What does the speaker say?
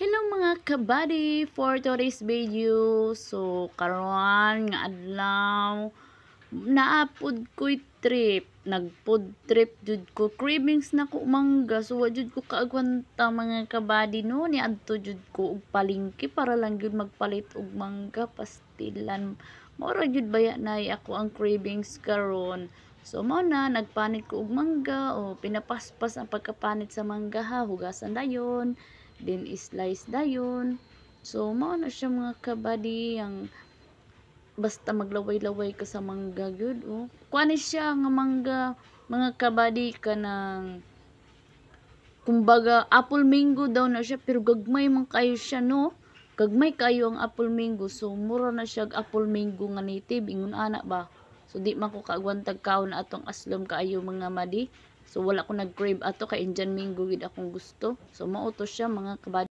Hello, mga kabady, for today's video. So karon nga adlaw, naa pod ko'y trip. Nag-food trip jud ko. Cravings na ko mangga. So wa jud ko kaagwanta, mga kabady, no. Niadto jud ko og palengke para lang gyud magpalit og mangga, pastilan. Mao ra jud baya nay ako ang cravings karon. So mao na nagpanit ko og mangga o pinapaspas ang pagkapanit sa mangga ha, hugasan dayon, then slice dayon. So mao na siya, mga kabady, ang basta maglaway-laway ka sa mangga gyud oh. Kuan ni siya nga mangga, mga kabady, kanang kumbaga apple mango daw na siya, pero gagmay man kayo siya, no. Gagmay kayo ang apple mango, so mura na siya apple mango nga native, ingon ana ba. So di man ko kaagwantag kaon atong aslom kaayo, mga madi. So wala ko nag-crave ato kay Indian mango gid akong gusto. So mao to siya, mga kabady.